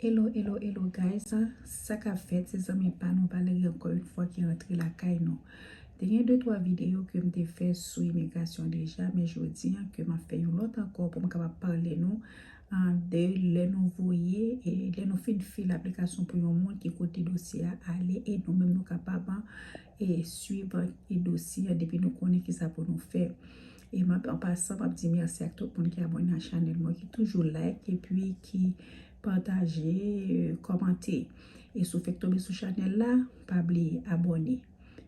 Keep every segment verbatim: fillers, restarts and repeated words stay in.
Hello, hello, hello guys. Sa k ap fèt, se zanmi pa nou Valerie ankò yon fwa ki rantre lakay nou. Te gen de twa videyo ke m te fè sou imigrasyon deja, men jodi a ke m ap fè yon lòt ankò pou m kapab pale nou ah, de lè nou voye e lè nou fin fil aplikasyon pou yon moun ki kote dosye a ale e nou menm nou kapab e swiv e dosye a depi nou konnen kisa pou nou fè. E m ap, an pasan, m ap di mèsi ak tout moun ki abòne a chanèl mwen, ki toujou like epi ki pataje, e, kòmante. E si w fèk tonbe sou chanèl la, pa bliye abòne.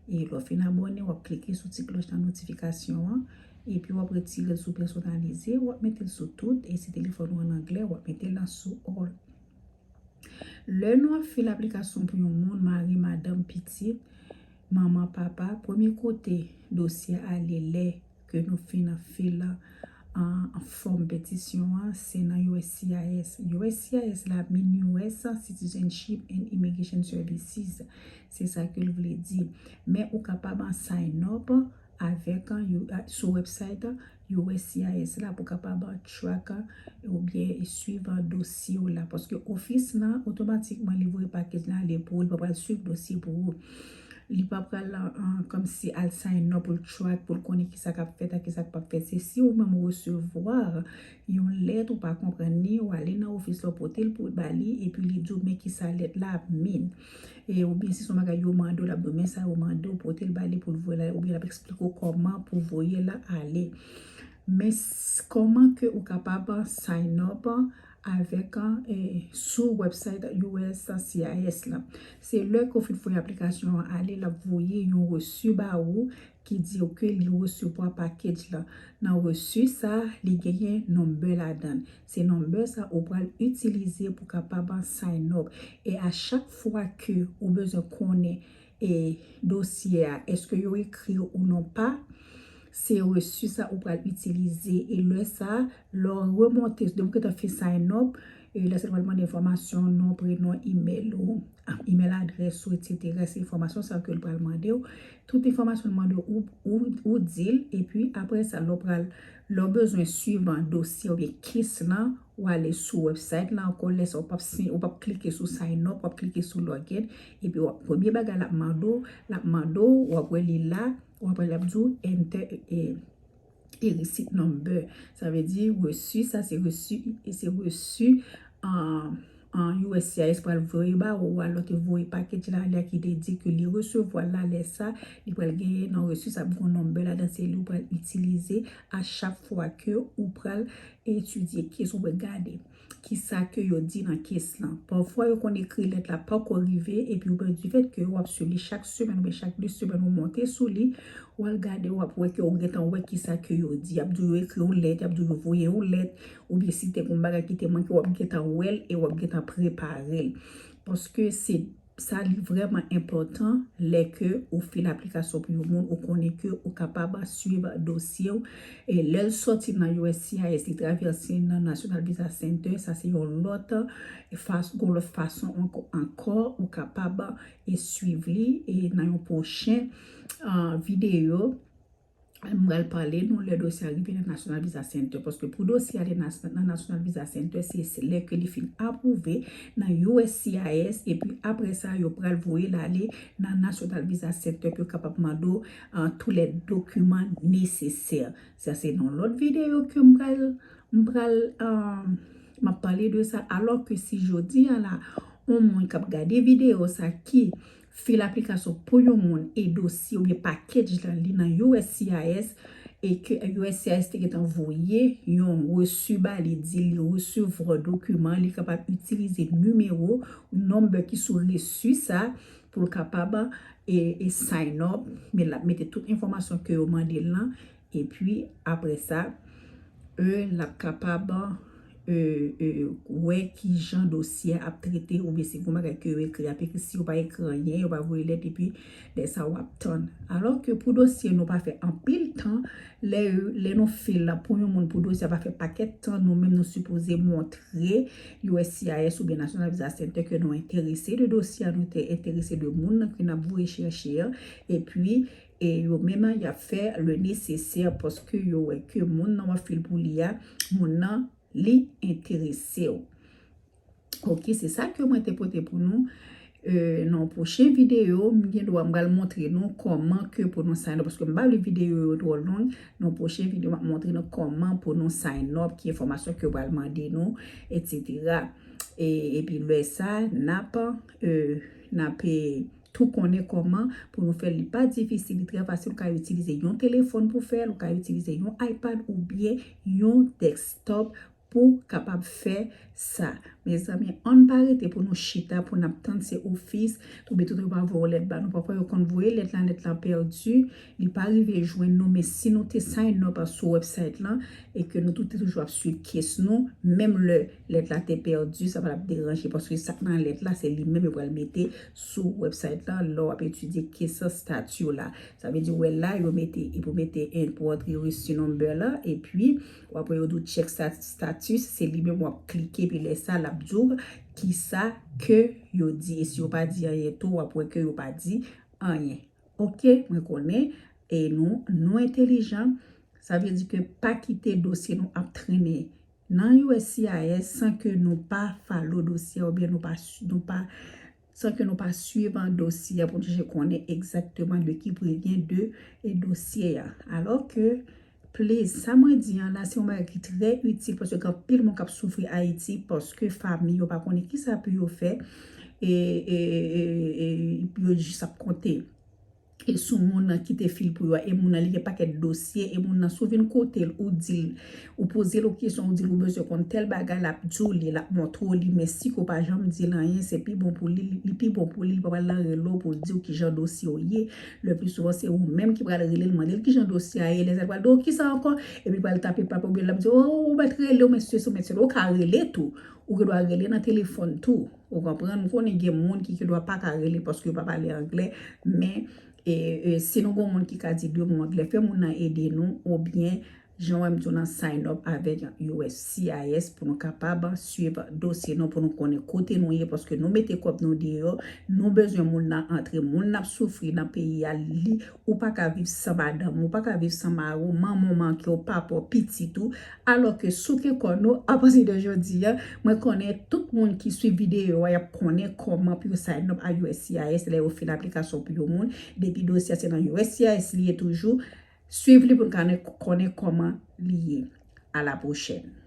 E lè w fin abòne, w ap klike sou ti klòch nan notifikasyon an. Epi w ap retire l sou pèsonalize, w ap mete l sou tout. E si telefòn ou an anglè, w ap mete l nan sou all. Lè nou ap fil aplikasyon pou yon moun, mari, madanm, pitit, manman, papa, premye kote dosye a ale lè ke nou fin fil an, an fòm petisyon an, se nan U S C I S. U S C I S la mean U S Citizenship and Immigration Services. Se sa ke l vle di. Men ou kapab an sign up avèk an, you- a- sou website U S C I S la pou kapab an track an, oubyen swiv an dosye w la. Paske ofis lan otomatikman li voye package la ale pou ou, li pa pral swiv dosye pou ou. Li pa pral an, an, kòmsi al sign up pou l track, pou l konnen kisa k ap fèt ak kisa k p ap fèt. Se si ou menm ou resevwa yon lèt ou pa konprann li, ou ale nan ofis la, ou pote l pou ba li, epi li di w men kisa lèt la ap mean. E, oubyen si se yon bagay yo mande w, l ap di w men sa yo mande w, pote l ba li pou l voye l ale, oubyen l ap eksplike w kòman pou voye l ale. Men s- kòman ke ou kapab sign up avèk, e, sou website U S C I S la. Se lè ke w fin voye aplikasyon an ale, l ap voye yon resi ba ou ki di w ke li resevwa package la. Nan resi sa, li genyen number ladan l. Se number sa ou pral itilize pou kapab sign up. E a chak fwa ke ou bezwen konnen e dosye a, èske yo ekri ou non pa, se resi sa ou pral itilize. E lè sa, lè w remonte, depi w gentan fin sign up, e lè sa l pral mande enfòmasyon, non, prenon, email ou, ah, email adrès ou, et cetera. Se enfòmasyon sa yo ke l pral mande w. Tout enfòmasyon l mande w, ou, ou, ou di l, epi apre sa, lè w pral, lè w bezwen swiv an dosye oubyen case lan, ou ale sou website la ankò, lè sa ou p ap si- ou p ap klike sou sign up, ou p ap klike sou login, epi w ap, premye bagay l ap mande w, l ap mande w, w ap wè li la, w ap wè l ap di w enter e, e receipt number. Sa vle di resi, sa se resi, e se resi, an, an U S C I S pral voye ba ou, alò te voye package la, la ki te di ke li resevwa l la, lè sa, li pral genyen nan resi sa, ap gen yon number ladan, se li ou pral itilize a chak fwa ke ou pral etidye case, ou pral gade kisa ke yo di nan case lan. Pafwa, yo konn ekri lèt la pako rive, epi ou pèdi fèt ke w ap swiv li chak semèn oubyen chak de semèn, ou monte sou li, w al gade, w ap wè ke ou gentan wè kisa ke yo di. Y ap di w yo ekri yon lèt, y ap di w yo voye yon lèt, oubyen si te gen yon bagay ki te manke, w ap gentan wè l e w ap gentan prepare l. Paske se sa li vrèman enpòtan lè ke ou fil aplikasyon pou yon moun, ou konnen ke ou kapab swiv dosye w. E lè l sòti nan U S C I S, li travèse nan National Visa Center, sa se yon lòt fas-, yon lòt fason ankò, ankò ou kapab e swiv li e nan yon pwochen, ah, videyo. M pral pale nou lè dosye a rive nan National Visa Center, paske pou dosye ale nas- nan National Visa Center, se, se lè ke li fin apwouve nan U S C I S, epi apre sa, yo pral voye l ale nan National Visa Center pou yo kapab mande w, ah, tout lè dokiman nesesè. Sa se nan lòt videyo ke m pral, m pral, ah, m ap pale de sa. Alò ke si jodi a la, yon moun k ap gade videyo sa ki fil aplikasyon pou yon moun e dosye oubyen package lan li nan U S C I S e ke U S C I S te gentan voye yon resi ba li, di li resevwa dokiman, li kapab itilize nimewo, number ki sou resi sa pou l kapab e, e sign up, men l ap mete tout enfòmasyon ke yo mande l lan, epi apre sa, e, l ap kapab e, e, wè ki jan dosye a ap trete, oubyen si gon bagay ke yo ekri, ap ekri, si yo pa ekri anyen, yo pa voye lèt, epi lè sa w ap tann. Alò ke pou dosye nou pa fè anpil tan, lè, lè nou fil la pou yon moun, pou dosye a pa fè pakèt tan, nou menm nou sipoze montre U S C I S oubyen National Visa Center ke nou enterese de dosye a, nou te enterese de moun nan ke n ap voye chèche an, epi e yo menm y ap fè le nécessaire paske yo wè ke moun nan w ap fil pou li a, moun nan li enterese w. Ok, se sa ke mwen te pote pou nou. Euh, nan pwochen videyo, m gen dwa m pral montre nou kòman ke pou nou sign up, paske m pa vle videyo yo twò long. Nan pwochen videyo, m ap montre nou kòman pou nou sign up, ki enfòmasyon ke yo pral mande nou, et cetera. E, epi lè sa, n ap, euh, n ap, eh, tou konnen kòman pou nou fè l. Li pa difisil, li trè fasil. Ou ka itilize yon telefòn pou fè l, ou ka itilize yon iPad oubyen yon desktop pou kapab fè sa. Mezanmi, ann pa rete pou nou chita, pou n ap tann se ofis, oubyen tout yo pa voye yon lèt ba nou. Pafwa, yo konn voye lèt la, lèt la pèdi, li pa rive jwenn nou, men si nou te sign up sou website lan, e ke nou tout te toujou ap swiv case nou, menm lè lèt la te pèdi, sa pa t ap deranje, paske sa k nan lèt la, se li menm yo pral mete sou website lan, lè w ap etidye case status la. Sa vle di, ou wè la, yo mete, e pou mete, en, pou antre resi number la, epi, w ap wè yo di w check sta-, status, se li menm w ap klike, epi lè sa, l ap di w kisa ke yo di. E si yo pa di anyen tou, w ap wè ke yo pa di anyen. Ok, mwen konnen, e nou, nou entelijan. Sa vle di ke pa kite dosye nou ap trennen nan U S C I S san ke nou pa follow dosye a oubyen nou pa, nou pa, san ke nou pa swiv an dosye a pou nou chèche konnen egzakteman de ki provyen de, e, dosye a. Alò ke, please, sa mwen di an la, se yon bagay ki trè itil paske gen anpil moun k ap soufri Ayiti paske fanmi yo pa konnen kisa pou yo fè, e, e, e, e, e yo jis ap konte e sou moun nan ki te fil pou yo a, e moun nan li gen pakèt dosye, e moun nan si w vin kote l, ou di l, ou poze l yon kesyon, ou di l ou bezwen konn tèl bagay, l ap di w li, l ap montre w li, men si ke w pa janm di l anyen, se pi bon pou li, li pi bon pou li, li pa pral nan rele w pou l di w kijan dosye w ye. Le pli souvan, se ou menm ki pral rele l, mande l kijan dosye a ye, lè sa l pral di w kisa ankò, epi l pral tape papa oubyen l ap di w, o, ou mèt rele w, men sesi, ou mèt sela, ou ka rele tou, ou gen dwa rele nan telefòn tou. Ou konprann? M konnen gen moun ki, ki gen dwa pa ka rele paske yo pa pale anglè, men, e, e, si nou gen moun ki ka di de mo anglè, fè moun nan ede nou, oubyen, jan w wè m di w nan sign up avèk U S C I S pou nou kapab swiv dosye nou, pou nou konnen kote nou ye, paske nou mete kòb nou deyò, nou bezwen moun nan antre, moun nan ap soufri nan peyi a, li, ou pa ka viv san madanm, ou pa ka viv san mari w, manman w manke w, papa w, pitit ou, alò ke si w gen kò nou, apati de jodi a, mwen konnen tout moun ki swiv videyo a, y ap konnen kòman pou yo sign up a U S C I S lè yo fè aplikasyon pou yon moun. Depi dosye a se nan U S C I S li ye toujou, swiv li pou n ka konnen kòman li ye. A la pwochèn.